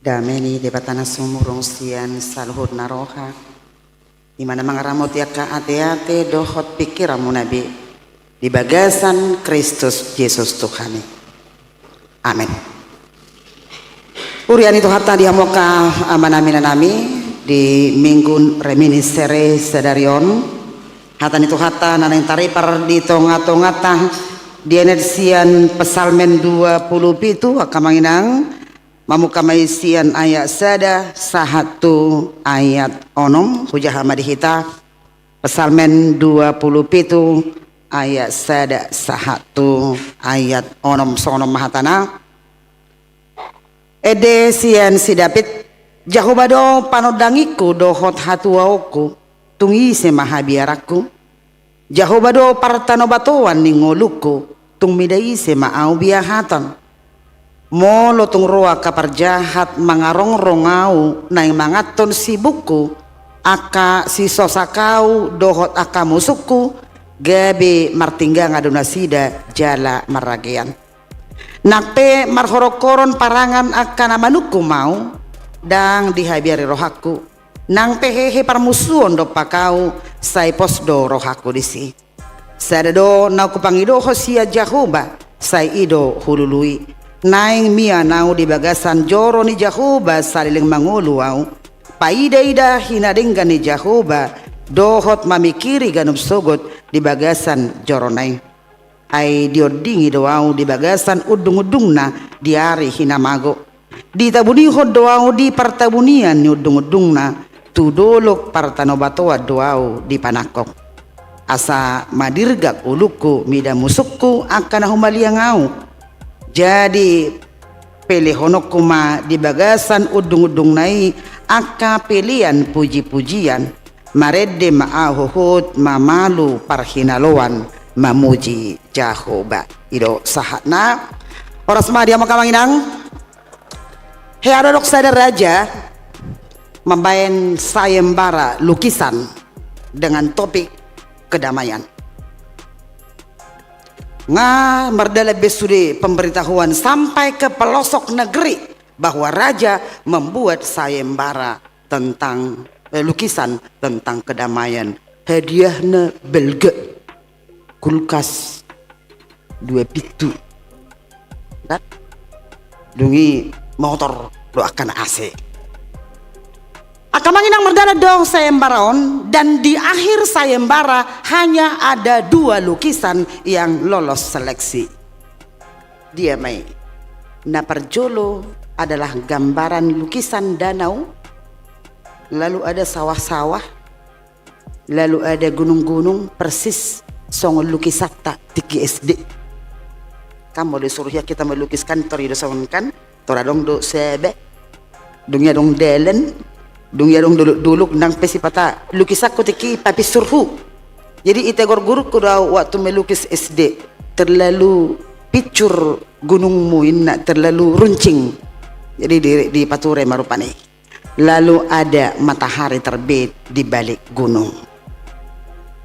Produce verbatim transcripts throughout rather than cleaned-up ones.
Dame ni Debata na sumurung sian saluhut na roha, i ma na mangaramoti angka ateate dohot pingkiranmuna be di bagasan Kristus Jesus Tuhanta i. Amen. Huria ni Tuhanta di hamu angka amanami, inanami, di Minggu Reminiscere sadari on, hata ni Tuhanta na naeng taripar di tongatonganta dienet sian Psalmen dua pulu pitu, angka amang inang, mamungka ma i sian ayat sada sahat tu ayat onom. Hujaha ma di hita Psalmen dua pulu pitu ayat sada sahat tu ayat onom. Songon on ma hatana. Ende sian si David. Jahowa do panondangingku dohot hatuaonku, tung ise ma habiaranku? Jahowa do partanobatoan ni ngolungku, tung mida ise ma ahu biahaton? Molo tung ro angka parjahat mangarongrong ahu, naeng manganhon sibukku, angka sisosak ahu dohot angka musungku, gabe martinggangan do nasida jala marragean. Nang pe marhoronghoron parangan angka na manungkum ahu, ndang dihabiari rohangku. Nang pe hehe parmusuon dompak ahu, sai pos do rohangku disi. Sada do na hupangidohon sian Jahowa, sai i do hulului. Naeng mian ahu di bagasan joro ni Jahowa saleleng mangolu ahu. Paidaida hinadenggan ni Jahowa, dohot mamingkiri ganup sogot di bagasan jorona i. Ai diondingi do ahu di bagasan undungundungna di ari hinamago. Ditabunihon do ahu di partabunian ni undungundungna, tu dolok partanobatoan do ahu dipanangkok. Asa madirgak ulungku mida musungku angka na humaliang ahu. Jadi pelehononku ma di bagasan undungundungna i angka pelean pujipujian. Marende ma ahu huhut mamalu parhinaloan mamuji Jahowa. I do sahatna. Horas ma di hamu angka amang inang. Hea do didok sada raja mambaen sayembara lukisan dengan topik kedamaian. Nga mardalan be sude pemberitahuan sampai ke pelosok negeri bahwa raja membuat sayembara tentang, eh, lukisan tentang kedamaian. Hadiahna balga, kulkas dua pintu, kan? Dung i motor do angka na A C. Angka amang inang, mardalan do sayembara on, dan di akhir sayembara hanya ada dua lukisan yang lolos seleksi. Dia ma i? Na parjolo adalah gambaran lukisan danau, lalu ada sawah-sawah, lalu ada gunung-gunung persis songon lukisanta tingki S D. Kan molo disuruh hea hita melukiskan, tor i do songon kan, tor adong do sebe, dung i adong dalan, dung i adong dolok-dolok, nang pe sipata lukisanku tingki papisurhu. Jadi itegor gurungku do ahu waktu melukis S D, terlalu pincur gunungmu, inna, terlalu runcing. Jadi di, dipature ma rupani. Lalu ada matahari terbit di balik gunung.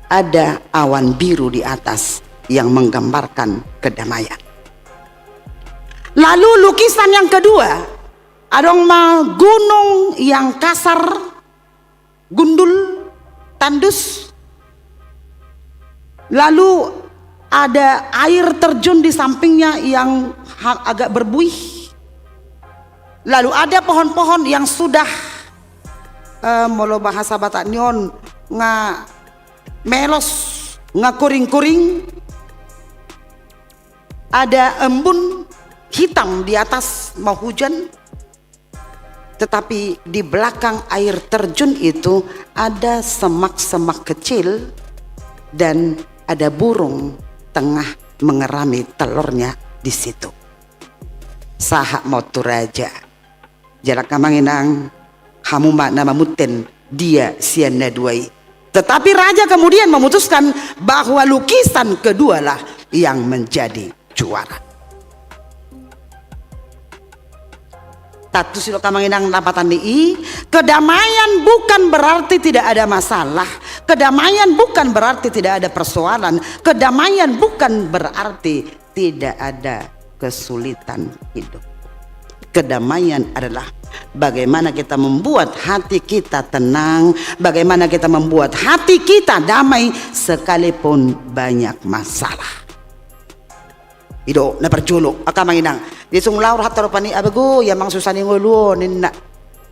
Ada awan biru di atas yang menggambarkan kedamaian. Lalu lukisan yang kedua, adong ma gunung yang kasar, gundul, tandus. Lalu ada air terjun di sampingnya yang ha-, agak berbuih. Lalu ada pohon-pohon yang sudah, eh, molo bahasa Batak ni on, nga melos, nga kuring-kuring. Ada embun hitam di atas, mau hujan. Tetapi di belakang air terjun itu ada semak-semak kecil dan ada burung tengah mengerami telurnya di situ. Sahat ma on tu raja. Jala angka amang inang, hamu ma na mamunten dia sian na dua i. Tetapi raja kemudian memutuskan bahwa lukisan kedualah yang menjadi juara. Tantu sidok angka amang inang, lapatan ni i, kedamaian bukan berarti tidak ada masalah, kedamaian bukan berarti tidak ada persoalan, kedamaian bukan berarti tidak ada kesulitan hidup. Kedamaian adalah bagaimana kita membuat hati kita tenang, bagaimana kita membuat hati kita damai sekalipun banyak masalah. I do na parjolo, angka amang inang. Di sung laho rohanta rupani, "Abegu, ia mang susa ni ngolu on," ninna.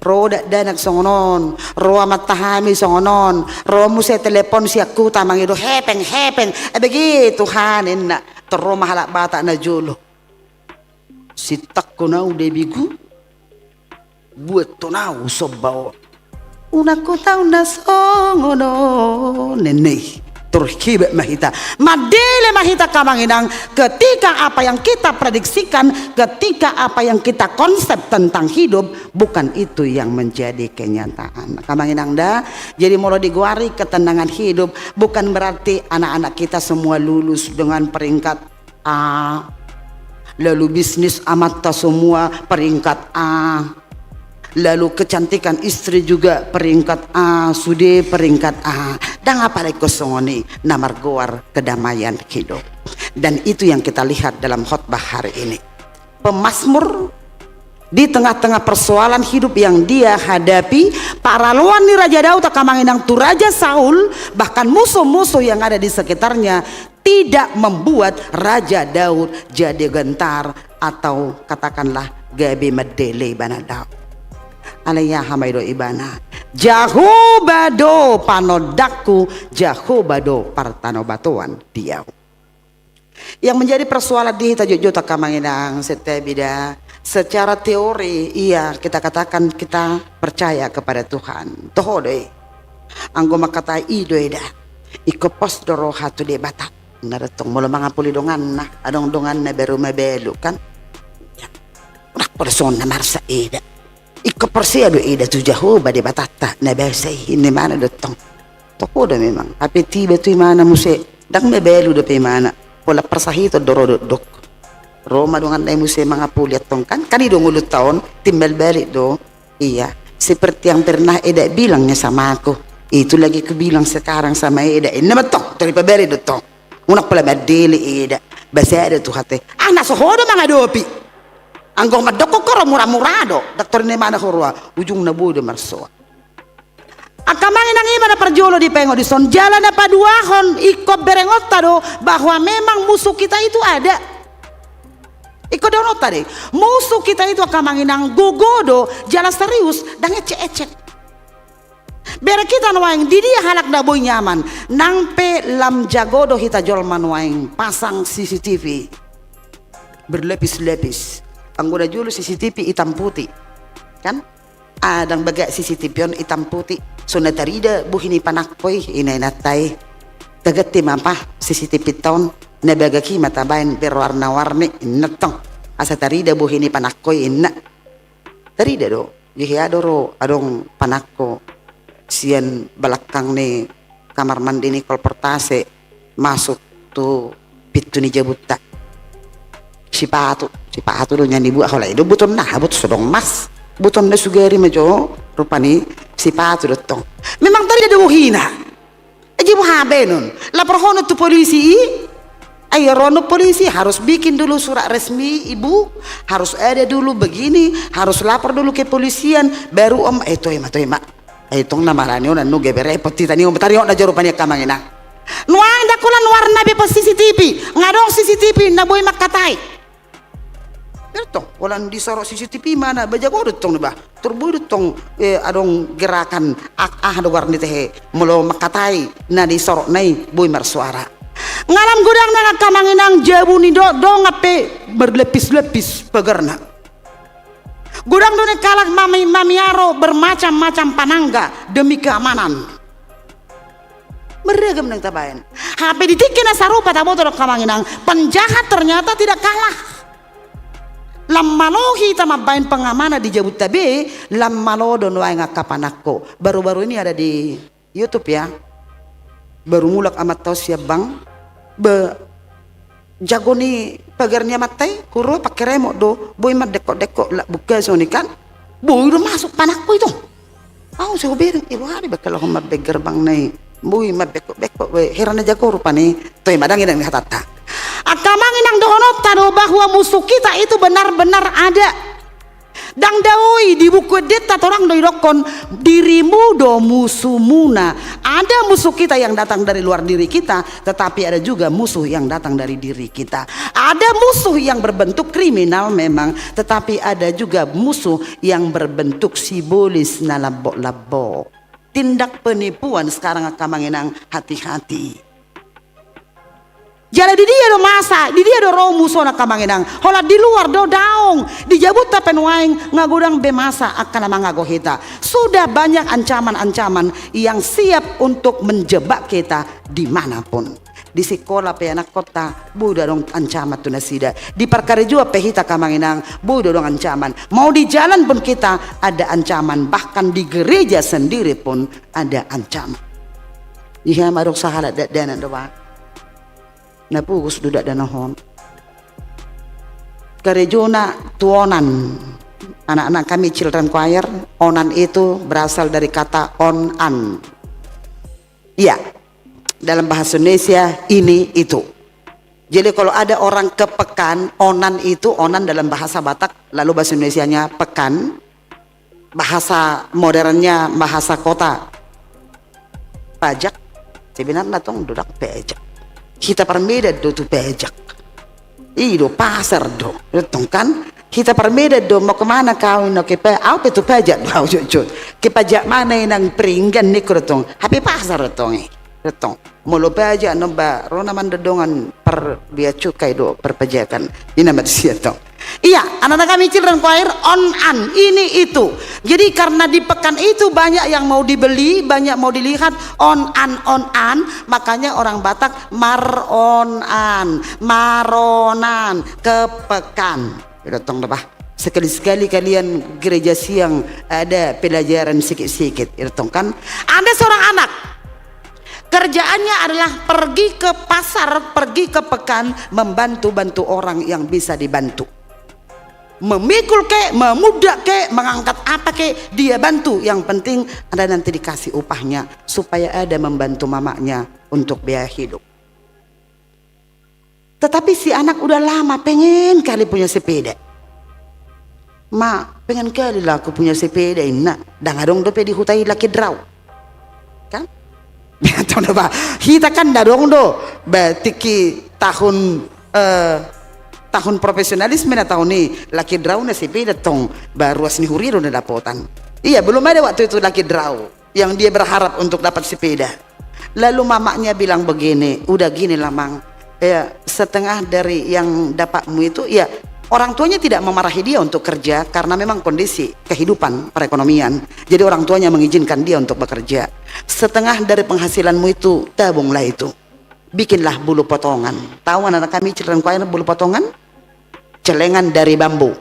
"Ro dakdanak songon on, ro amanta hami songon on, ro muse telepon sian huta mangido hepeng, hepeng. Abege Tuhan," ninna. Tor ro ma halak Batak na jolo. "Sintangkon au da, Begu, buathon au somba on. Unang hutau na songon on," ninna i. Tor hebat ma hita. Mandele ma hita, angka amang inang, ketika apa yang kita prediksikan, ketika apa yang kita konsep tentang hidup, bukan itu yang menjadi kenyataan. Angka amang inang da, jadi molo digoari ketenangan hidup, bukan berarti anak-anak kita semua lulus dengan peringkat A, lalu bisnis amanta semua peringkat A, lalu kecantikan istri juga peringkat A, sude peringkat A. Ndang apala ingkon songon i na margoar kedamaian hidup. Dan itu yang kita lihat dalam khotbah hari ini. Pemazmur di tengah-tengah persoalan hidup yang dia hadapi, paraloan ni Raja Daud, angka amang inang, tu Raja Saul, bahkan musuh-musuh yang ada di sekitarnya, tidak membuat Raja Daud jadi gentar atau, katakanlah, gabe mandele ibana Daud. Alai aha ma i do ibana? "Jahowa do panondangku, Jahowa do partanobatoan di ahu." Yang menjadi persoalan di hita jotjot, angka amang inang, setiap ida, secara teori, iya, kita katakan kita percaya kepada Tuhan. Toho do i. Anggo mangkatai i do ida, ingkon pos do roha tu Debata. Nda tong, molo mangapuli donganna, adong donganna baru mabalu, kan? Ya. Nda pola songon na marsak ida. Ingkon porsea do ida tu Jahowa Debatanta na basa i, ninna imana do tong. Toho do memang. Hape tiba tu imana muse, ndang mabalu dope imana. Pola parsahiton do ro dokdok. Ro ma donganna i muse mangapuli antong, kan? Kan i do ngolunta on, timbal balik do. Iya, seperti yang pernah Eda bilang ya sama aku. Itu lagi kubilang sekarang sama Eda. Ninna ma tong, tor dipabere do tong. Unang pola mandele Eda. Basa do tu hata i. Ah, na so ho do mangadopi. Anggo mandok ho ro mura-mura do. Ndang tor ninna imana huroha. Ujungna boi do marsoal. Angka amang inang, i ma na parjolo dipaingot dison. Jala na paduahon, ingkon berengonta do bahwa memang musuh kita itu ada. Ingkon dohononta do i. Musuh kita itu, angka amang inang, gogo do, jala serius, ndang ecek-ecek. Bere hita nuaeng, di dia halak na boi nyaman? Nang pe lam jago do hita jolma nuaeng pasang C C T V berlapis-lapis. Anggo na jolo C C T V itam putih, kan? Ndang bagak C C T V on itam putih. So na tarida bohi ni panangko i, ina-inanta i. Taganti ma ampa C C T V ta on, na bagak i ma tabaen berwarna-warni, ninna tong. Asa tarida bohi ni panangko i, ninna. Tarida do, jadi adong ro, adong panangko sian balakang ni kamar mandi ni kolportase masuk tu pintu ni jabunta. Sipatu, sipatu do nian dibuat, holan i do botoonna, boto so adong mas. Botoonna sugari ma jo, rupani sipatu do tong. Memang tarida do bohina. Jadi boha baenon? Laporhonon tu polisi i? Ai ro annon polisi, harus bikin dulu surat resmi, Ibu, harus ada dulu begini, harus lapor dulu kepolisian, baru om, eh, toe ma, toe ma. Ai tong na marani on, annon gabe repot hita ni on, tariot na jo rupani, angka amang inang. Nuaeng ndang holan warna be pos C C T V, nga adong C C T V na boi mangkatai. Bertong, holan disorot C C T V imana, ba jago do tong, ba. Tor boi do tong, eh, adong gerakan, ah, aha do goarna, tehe, molo mangkatai na disorotna i boi marsuara. Nga lam godangna, angka amang inang, jabu ni do, dongan pe berlapis-lapis pagarna. Godang do ni halak mami-, mamiaro bermacam-macam panangga demi keamanan. Beragam naeng tabaen. Hape di tingki na sarupa taboto do, angka amang inang, penjahat ternyata tidak kalah. Lam malo hita mambaen pengamanan di jabunta be, lam malo do nuaeng angka panangko. Baru-baru ini ada di YouTube ya. Baru mulak amanta on sian bank, be, jago ni pagar ni amanta i, huroha pake remot do, boi mandengkot-dengkot, lak buka soni kan, boi do masuk panangko i tong. Au, sai hubereng, ibo ari bakal ho mambaen gerbangna i, boi mambengkot-bengkot, boi, hera na jago rupani, toe ma, dang i, dang i hatanta. Angka amang inang, dohononta do bahwa musuh kita itu benar-benar ada. Ndang daoi. Di Buku Endenta torang do didokkon, dirimu do musumuna. Ada musuh kita yang datang dari luar diri kita, tetapi ada juga musuh yang datang dari diri kita. Ada musuh yang berbentuk kriminal memang, tetapi ada juga musuh yang berbentuk sibolis na lambok-lambok. Tindak penipuan sekarang, angka amang inang, hati-hati. Jala di dia do masa, di dia do ro musona, angka amang inang? Holan di luar do? Daong. Di jabunta pe nuaeng nga godang be masa angka na mangago hita. Sudah banyak ancaman-ancaman yang siap untuk menjebak kita di mana pun. Di sikola pe anakkonta, boi do adong ancaman tu nasida. Di parkarejoan pe hita, angka amang inang, boi do adong ancaman. Mau di jalan pun kita ada ancaman, bahkan di gereja sendiri pun ada ancaman. Iha ma adong sahalak dakdanak do ba, na pogos do dakdanak on. Karejona tu onan. Anak-anak kami children choir, onan itu berasal dari kata on an. Iya, dalam bahasa Indonesia ini itu. Jadi kalau ada orang ke pekan, onan itu, onan dalam bahasa Batak, lalu bahasa Indonesianya pekan, bahasa modernnya, bahasa kota, pajak. Sebenarna tong do ndang pajak. Hita parmedan do tu pajak. I do, pasar do. Tong kan? Hita parmedan do, "Mau kemana kau?" Ino, "Ke pa-, au pe tu pajak do au, jotjot." "Ke pajak mana i, nang Peringgan?" ningku do tong. Hape pasar do tong i. Tong. Molo pajak, nomba ro na mandondongan par bea cukai do, parpajakan. Ina ma tusi tong. Iya, anak-anak kami children choir, on an, ini itu. Jadi karena di pekan itu banyak yang mau dibeli, banyak mau dilihat, on an, on an, makanya orang Batak maronan, maronan, ke pekan. Udah tong dah, bah. Sekali-sekali kalian gereja siang ada pelajaran sikit-sikit, udah tong kan? Ada seorang anak, kerjaannya adalah pergi ke pasar, pergi ke pekan, membantu-bantu orang yang bisa dibantu. Memikul ke, memudak ke, mengangkat apa ke, dia bantu. Yang penting ada nanti dikasih upahnya, supaya ada membantu mamanya untuk biaya hidup. Tetapi si anak udah lama pengen kali punya sepeda. "Ma, pengen kali lah aku punya sepeda," inna. Ndang adong dope di huta i lucky draw. Kan? Hita kan ndang adong do, ba tingki tahun, eh, tahun profesionalisme na tahun i, lucky draw na sepeda tong, ba ruas ni huria do na dapotan. Iya, belum ada waktu itu lucky draw yang dia berharap untuk dapat sepeda. Lalu mamanya bilang begini, "Udah gini lah, Mang, ya, setengah dari yang dapatmu itu," ya, orang tuanya tidak memarahi dia untuk kerja karena memang kondisi kehidupan perekonomian. Jadi orang tuanya mengizinkan dia untuk bekerja. "Setengah dari penghasilanmu itu, tabunglah itu. Bikinlah bulu potongan." Tahu anak-anak kami children choir bulu potongan? Celengan dari bambu.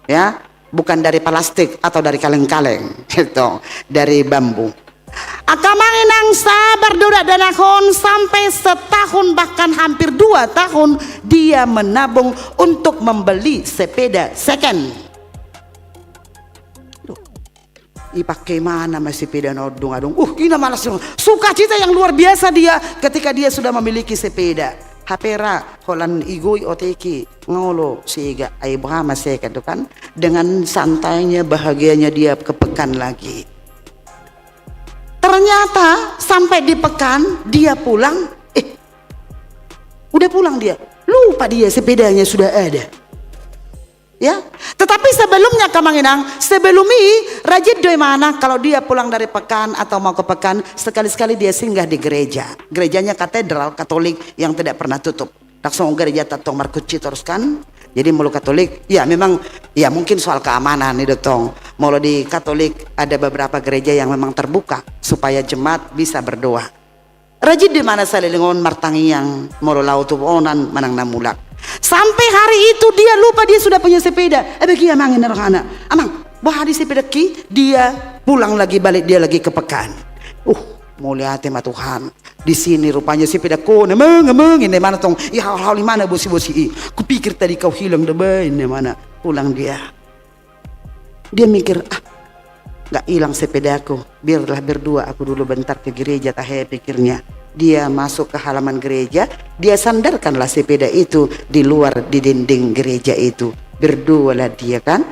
Ya, bukan dari plastik atau dari kaleng-kaleng, gitu, dari bambu. Angka amang inang, sabar do dakdanak on sampai setahun, bahkan hampir dua tahun dia menabung untuk membeli sepeda second. Duh. Ipake imana ma sepeda na on dung adong. Uh, ina malas dong. Sukacita yang luar biasa dia ketika dia sudah memiliki sepeda. Hape ra, holan igoi otik i, nga olo sega, ai boha ma second do kan. Dengan santainya, bahagianya dia ke pekan lagi. Ternyata sampai di pekan, dia pulang, eh, udah pulang dia. Lupa dia sepedanya sudah ada. Ya, tetapi sebelumnya, angka amang inang, sebelum i, rajin do imana kalau dia pulang dari pekan atau mau ke pekan, sekali-sekali dia singgah di gereja. Gerejanya katedral Katolik yang tidak pernah tutup. Ndang songon gerejata tong markunci torus kan. Jadi molo Katolik, ya memang, ya mungkin soal keamanan i do tong. Molo di Katolik ada beberapa gereja yang memang terbuka supaya jemaat bisa berdoa. Rajin do imana saleleng on martangiang, molo laho tu onan manang na mulak. Sampai hari itu dia lupa dia sudah punya sepeda. Ebe, kia amang, ninna rohana. Amang, boha di sepedaki? Dia pulang lagi, balik dia lagi ke pekan. Uh, mauliate ma Tuhan. Di sini rupanya sepedangkon, amang, amang, ninna imana tong. Ya, hal-hal imana bosi-bosi i. Kupikir tadi kau hilang, da ba, ninna imana. Pulang dia. Dia mikir, "Ah, nggak hilang sepedaku, biarlah berdua aku dulu bentar ke gereja," tahe pikirnya. Dia masuk ke halaman gereja, dia sandarkanlah sepeda itu di luar di dinding gereja itu. Berdualah dia kan.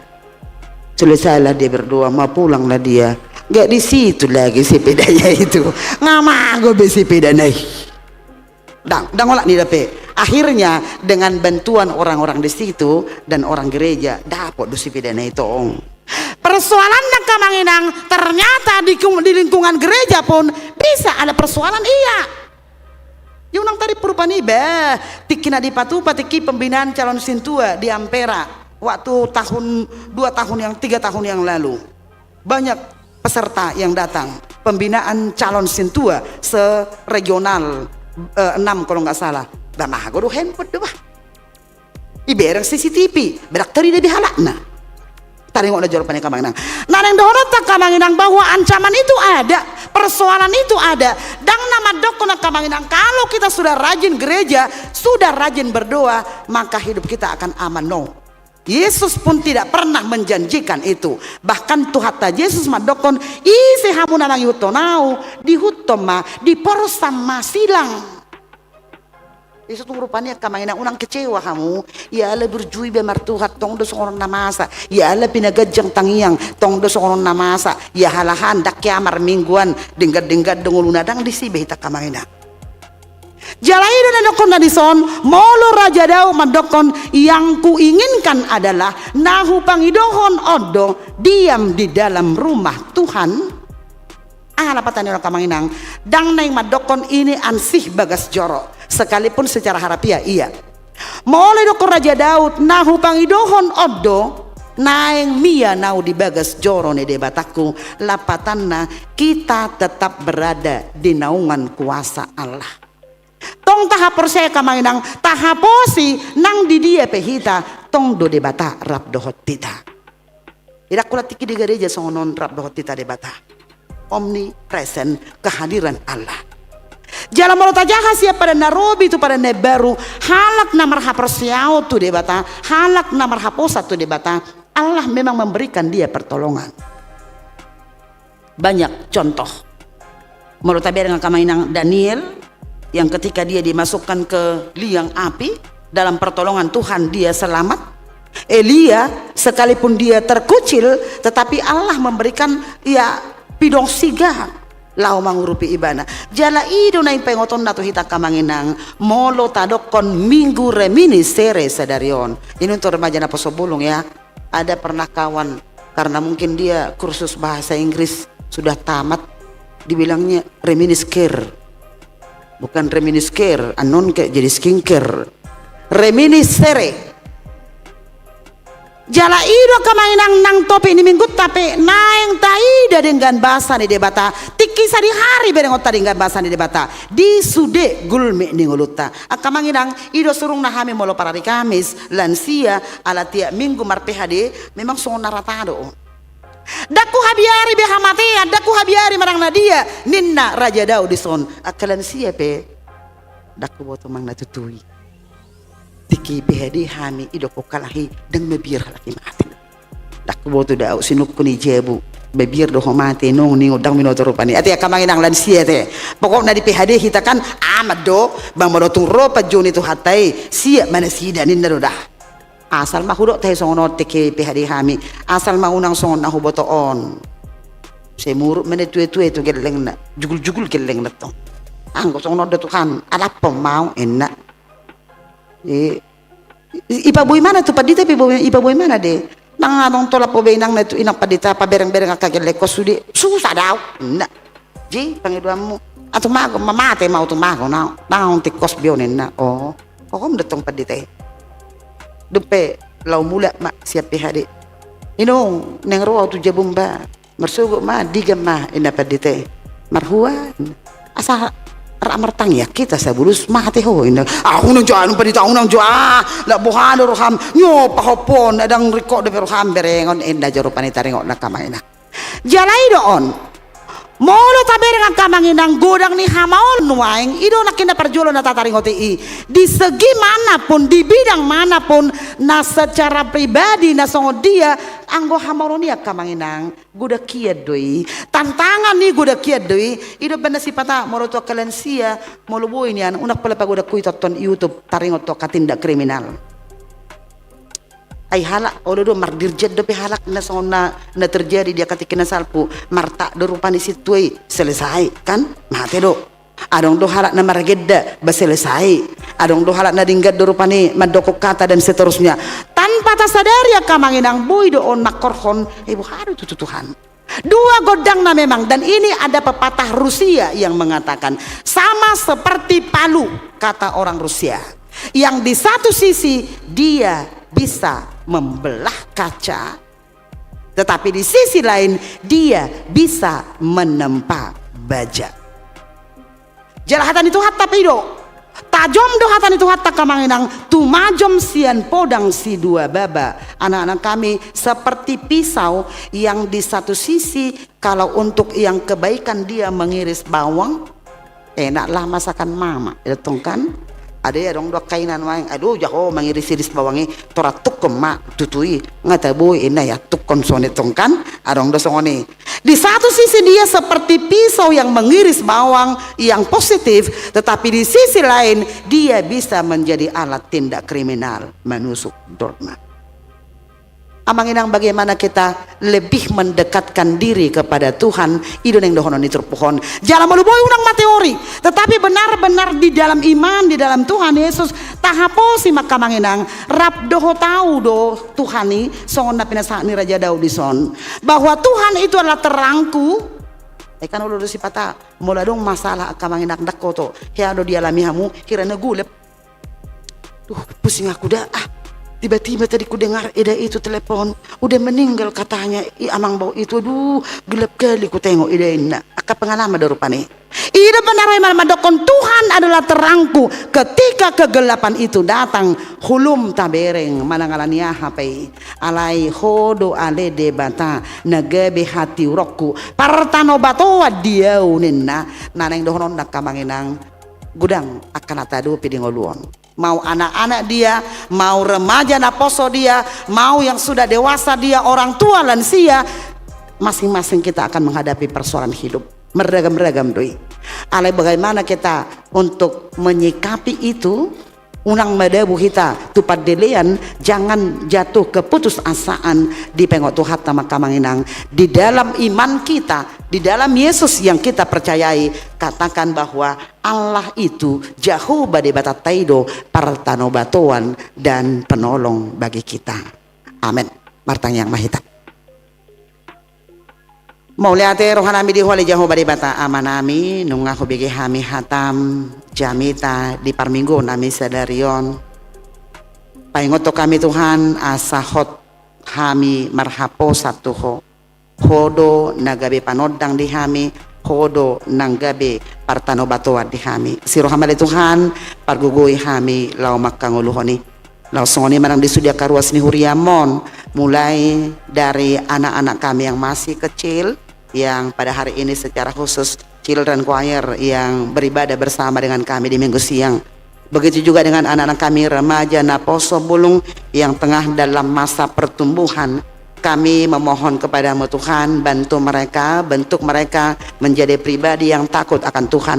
Selesailah dia berdoa, mau pulanglah dia. Nggak di situ lagi sepedanya itu. Nggak mago be sepedana i. Ndang, ndang olat ni dope. Akhirnya dengan bantuan orang-orang di situ dan orang gereja, dapot do sepedana i tong. Persoalanna angka amang inang, ternyata di, di lingkungan gereja pun bisa ada persoalan, iya. Ia unang tadi purupani bah, tingki na dipatupa tingki pembinaan calon sintua di Ampera. Waktu tahun, dua tahun yang, tiga tahun yang lalu. Banyak peserta yang datang. Pembinaan calon sintua seregional, eh, enam kalau nggak salah. Bah mago do handphone do bah. Ibereng C C T V, berak tadi dari halakna. Taringot na jolo panian angka amang inang. Nah, naeng dohononta angka amang inang bahwa ancaman itu ada, persoalan itu ada. Ndang na mandokkon angka amang inang, kalau kita sudah rajin gereja, sudah rajin berdoa, maka hidup kita akan aman. No. Yesus pun tidak pernah menjanjikan itu. Bahkan Tuhanta Jesus mandokkon, ise hamu na mangihuthon au, diihuthon ma, diporsam ma silang. Iso tung rupani angka amang inang, unang kecewa hamu. Ia ala burju iba martuhat, tong do songon on na masa. Ia ala pinaganjang tangiang, tong do songon on na masa. Ia halahan ndang hea marmingguan, denggan-denggan do ngoluna, ndang disi be hita angka amang inang. Jala i do na nidokkonna dison, molo Raja Daud mandokkon, yang kuinginkan adalah, na hupangidohon on do, diam di dalam rumah Tuhan. Aha lapatanna on angka amang inang? Ndang naeng mandokkon ini ansih bagas joro, sekalipun secara harafiah iya. Molo didokkon Raja Daud, na hupangidohon on do, naeng mian au di bagas joro ni Debatangku, lapatanna kita tetap berada di naungan kuasa Allah. Tong tahaporseai angka amang inang, tahaposi nang di dia pe hita, tong do Debata rap dohot hita. Ndang holan tingki di gareja songon on rap dohot hita Debata. Omnipresent, kehadiran Allah. Jala molo tajaha sian Padan na Robi tu Padan na Imbaru, halak na marhaporseaon tu Debata, halak na marhaposan tu Debata, Allah memang memberikan dia pertolongan. Banyak contoh. Molo tabereng angka amang inang, Daniel, yang ketika dia dimasukkan ke liang api, dalam pertolongan Tuhan dia selamat. Elia, sekalipun dia terkucil, tetapi Allah memberikan ia pidong siga laho mangurupi ibana. Jala i do naeng paingotonna tu hita angka amang inang, molo tadokkon Minggu Reminiscere sadari on. Ini untuk remaja naposobulung ya. Ada pernah kawan, karena mungkin dia kursus bahasa Inggris sudah tamat, dibilangnya reminiscere. Bukan reminiscere, annon kayak jadi skincare. Reminiscere. Jala i do angka amang inang nang topik ni Minggunta pe naeng taida denggan basa ni Debata. Tingki sadihari berengonta denggan basa ni Debata. Di sude gulmit ni ngolunta. Angka amang inang, i do surungna hami molo parari Kamis, lansia, ala tiap Minggu mar-P H D, memang songon na rata do. Ndang huhabiari be hamatean, ndang huhabiari manang na dia, ninna Raja Daud dison, angka lansia pe, ndang huboto manang na tutu i. Tingki P H D hami, idokkon halak i, ndang mabiar halak i mate. Ndang huboto do au sinungkun i jabu. Mabiar do ho mate, nunga ninna, ndang binoto rupani. Ate angka amang inang lansia te. Pokokna di P H D hita kan aman do, bang molo tung ro panjou ni Tuhanta i, siap ma nasida ninna do da. Asal ma hudok tahe songon on tingki P H D hami. Asal ma unang songon na huboto on. Sai muruk ma na tuatua i tu gellengna. Juguljugul gellengna tong. Anggo songon on do Tuhan, alaphon ma au, ninna. I, i, ipaboi ma na tu pandita pe, boi, ipaboi ma na de. Nang adong tolap be inang na tu, inang pandita, paberengbereng angka gellengkon sude. Susah do au, ninna. Jadi pangidoanmu. Ahu tung mago, ma-, mate ma au tung mago, na, nang adong tingkos be on, ninna. Oh, hohom do tong pandita i. Dung pe laho mulak ma sian P H D. Inong, naeng ro au tu jabum ba. Marsogot ma, digan ma, ninna pandita i. Marhua, asa rap martangiang hita, sabulus mate ho, ninna. Ah, unang jo, anu pandita, unang jo, ah, lak boha do roham, nyo pahophon, ndang ringkot dope roham berengon, ninna jo rupani taringot angka amang inang. Jala i do on. Molo tabereng angka amang inang godang ni hamaolon nuaeng, i do nangkin na parjolo na tataringoti i. Di segi mana pun, di bidang mana pun, na secara pribadi, na songon dia, anggo hamaolon i angka amang inang. Godang hian do i, tantangan i godang hian do i, i do umbahen na sipata molo tu angka lansia, molo boi nian, unang pola pagodang ho i tonton YouTube, taringot tu angka tindak kriminal. Ai halak, olo do, mardirjen dope halak na songon na, na terjadi di angka tingki na salpu, martak do rupani sintua i, selesai, kan? Mate do. Adong do halak na maragenda, ba selesai. Adong do halak na denggan do rupani mandok hata dan seterusnya. Tanpa tasadari angka amang inang, boi do on mangkorhon, eh, boha do tutu Tuhan. Dua gondangna memang, dan ini ada pepatah Rusia yang mengatakan, sama seperti palu, kata orang Rusia. Yang di satu sisi dia bisa membelah kaca, tetapi di sisi lain dia bisa menempa baja. Jala hata ni Tuhanta pe i do. Tajom do hata ni Tuhanta angka amang inang, tumajom sian podang si dua baba. Anak-anak kami seperti pisau yang di satu sisi kalau untuk yang kebaikan dia mengiris bawang, enak lah masakan mama, i do tong kan? Ada i adong do angka ina nuaeng, aduh, jaho mangiris-iris bawang i, tor antukkon ma tutu i, nga tabo ina i antukkon, songon i tong kan? Adong do songon i. Di satu sisi dia seperti pisau yang mengiris bawang yang positif, tetapi di sisi lain dia bisa menjadi alat tindak kriminal, menusuk dorma. Amang inang, bagaimana kita lebih mendekatkan diri kepada Tuhan, i do naeng dohonon ni turpuk on. Jala molo boi unang ma teori, tetapi benar-benar di dalam iman, di dalam Tuhan Yesus, tahaposi ma angka amang inang, rap dohot ahu do Tuhan i, songon na pinasahat ni Raja Daud dison, bahwa Tuhan itu adalah terangku. Eh, kan olo do sipata, molo adong masalah angka amang inang, ndang oto, hea do dialami hamu, hira na golap. Duh, pusing aku dah, ah. Tiba-tiba tadi kudengar, eh, dah itu telepon, udah meninggal katanya, i amang bau itu, aduh, gelap kali kutengok, i da inna. Angka pengalaman do rupani. I do benar memang mandokkon, Tuhan adalah terangku. Ketika kegelapan itu datang, hulum tabereng, manang ala ni aha pe i. Alai Ho do ale Debata na gabe hatiuronku, partanobatoan di ahu ninna. Na naeng dohononna angka amang inang, godang angka na tahadopi di ngolu on. Mau anak-anak dia, mau remaja naposo dia, mau yang sudah dewasa dia, orang tua lansia, masing-masing kita akan menghadapi persoalan hidup. Meragam-ragam do i. Alai bagaimana kita untuk menyikapi itu, unang madabu hita tu pandelean, jangan jatuh keputusasaan, dipaingot Tuhanta ma angka amang inang. Di dalam iman kita, di dalam Yesus yang kita percayai, katakan bahwa Allah itu, Jahowa Debatanta i do partanobatoan dan penolong bagi kita. Amen. Martangiang ma hita. Mauliate rohanami di Ho ale Jahowa Debata Amanami, nunga hubege hami hatam jamita di parmingguonnami sadari on. Paingothon hami Tuhan, asa hot hami marhaposan tu Ho. Ho do na gabe panondang di hami, Ho do na gabe partanobatoan di hami. Siroham ale Tuhan, pargogoi hami laho mangkangoluhon i. Laos songon i ma nang di sude angka ruas ni huriam on, mulai dari anak-anak kami yang masih kecil, yang pada hari ini secara khusus Children Choir yang beribadah bersama dengan kami di Minggu siang. Begitu juga dengan anak-anak kami remaja naposo bulung yang tengah dalam masa pertumbuhan. Kami memohon kepada-Mu Tuhan, bantu mereka, bentuk mereka menjadi pribadi yang takut akan Tuhan.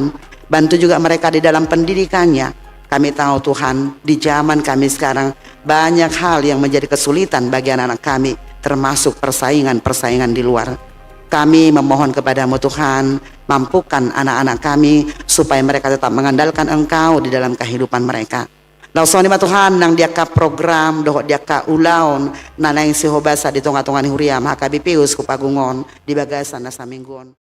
Bantu juga mereka di dalam pendidikannya. Kami tahu Tuhan, di zaman kami sekarang banyak hal yang menjadi kesulitan bagi anak-anak kami, termasuk persaingan-persaingan di luar. Kami memohon kepada-Mu Tuhan, mampukan anak-anak kami supaya mereka tetap mengandalkan Engkau di dalam kehidupan mereka. Laos songon i ma Tuhan, nang di angka program dohot di angka ulaon na naeng sihobasa di tonga-tonga ni huriam H K B P Uskup Agung on di bagasan na saminggu on.